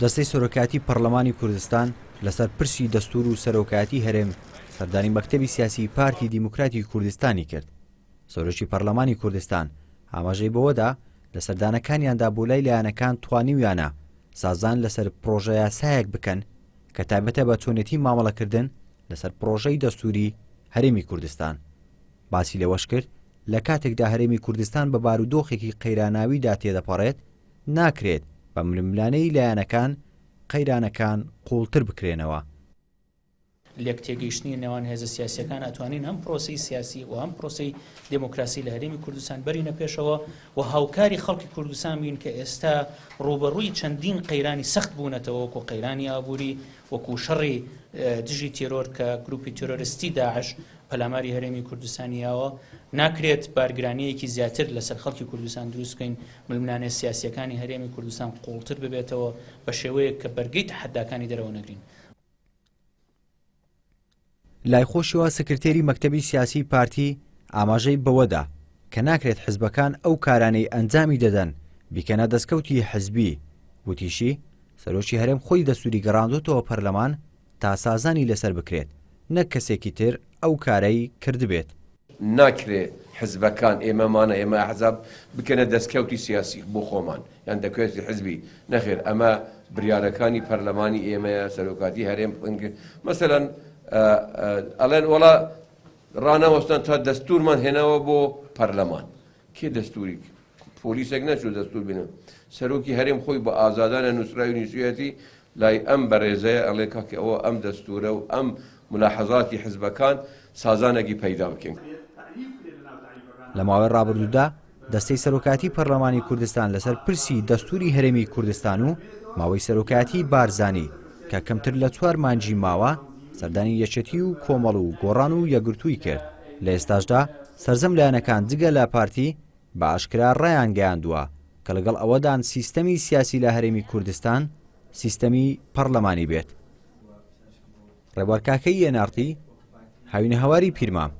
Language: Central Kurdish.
دەستەی سەرۆکایەتی پەڕلەمانی کوردستان لەسەر پرسی دەستوور و سەرۆکایەتی هەرێم سەردانی مەکتەبی سیاسی پارتی دیموکراتی کوردستانی کرد. سەرۆکی پەڕلەمانی کوردستان ئاماژەی بەوەدا، لە سەردانەکانیاندا بۆ لای لایەنەکان توانیویانە سازان لەسەر پڕۆژەیاسایەک بکەن کە تایبەتە بە چۆنێتی مامەڵەکردن لەسەر پڕۆژەی دەستووری هەرێمی کوردستان. باسی لەوەشکرد، لە کاتێکدا هەرێمی کوردستان بە بارودۆخێکی قەیراناویدا تێدەپەڕێت، ناکرێت بە ململانێی لایەنەکان قەیرانەکان قووڵتر بکرێنەوە. لێکتێگەیشتنی نێوان هێزە سیاسییەکان ئەتوانین هەم پرۆسەی سیاسی و هەم پرۆسەی دێموکراسی لە هەرێمی کوردستان بەرینە پێشەوە و هاوکاری خەڵکی کوردستان بین کە ئێستا ڕووبەڕووی چەندین قەیرانی سەخت بوونەتەوە وەکو قەیرانی ئابووری وەکو شەڕی دژی تێرۆر کە گروپی تێرۆرستی داعش پەلاماری هەرێمی کوردستانی یاوە، ناکرێت بارگرانییەکی زیاتر لەسەر خەڵکی کوردستان دروست بکەین، ململانێ سیاسییەکانی هەرێمی کوردستان قووڵتر ببێتەوە بە شێوەیەک کە بەرگەی تەحەداکانی دەرەوە نەگرین. لای خۆشیەوە سکرتێری مەکتەبی سیاسیی پارتی ئاماژەی بەوەدا کە ناکرێت حزبەکان ئەو کارانەی ئەنجامی دەدەن بیکەنە دەستکەوتی حزبی، وتیشی، سەرۆکی هەرێم خۆی دەستوری گەڕاندۆتەوە پەرلەمان تا سازانی لەسەر بکرێت نەک کەسێکی تر ئەو کارەی کردبێت. ناکرێ حزبەکان، ئێمەمانە، ئێمە ئەحزاب، بکەنە دەستکەوتی سیاسی بۆ خۆمان یان دەکەوتی حزبی، نەخێر ئەمە بریارەکانی پەرلەمانی ئێمەیە، سەرۆکاتی هەرێم، مەسەلەن ئەڵێن وەڵا ڕانەوەستان تا دەستورمان هێناوە بۆ پەرلەمان، کێ دەستوری پۆلیسێک نەچوو دەستور بینە سەرۆکی هەرێم خۆی بە ئازادانە نووسراوی نووسویەتی لای ئەم بەڕێزەیە ئەڵێ کاکە ئەوە ئەم دەستورە و ئەم ملاحەزاتی حزبەکان سازانێکی پەیدا بکەین. لە ماوەی ڕابردوودا دەستەی سەرۆکایەتی پەرلەمانی کوردستان لەسەر پرسی دەستوری هەرێمی کوردستان و ماوەی سەرۆکایەتی بارزانی کە کەمتر لە چوار مانگی ماوە سەردانی یەکێتی و کۆمەڵ و گۆڕان و یەکگرتووی کرد لە ئێستاشدا سەرجەم لایەنەکان جگە لە پارتی بە ئاشکرا ڕایانگەیاندووە کە لەگەڵ ئەوەدان سیستەمی سیاسی لە هەرێمی کوردستان سیستەمی پەڕلەمانی بێت. ڕێبوار کاکەیی ئێن ئاڕ تی، هاوینەهەواری پیرمام.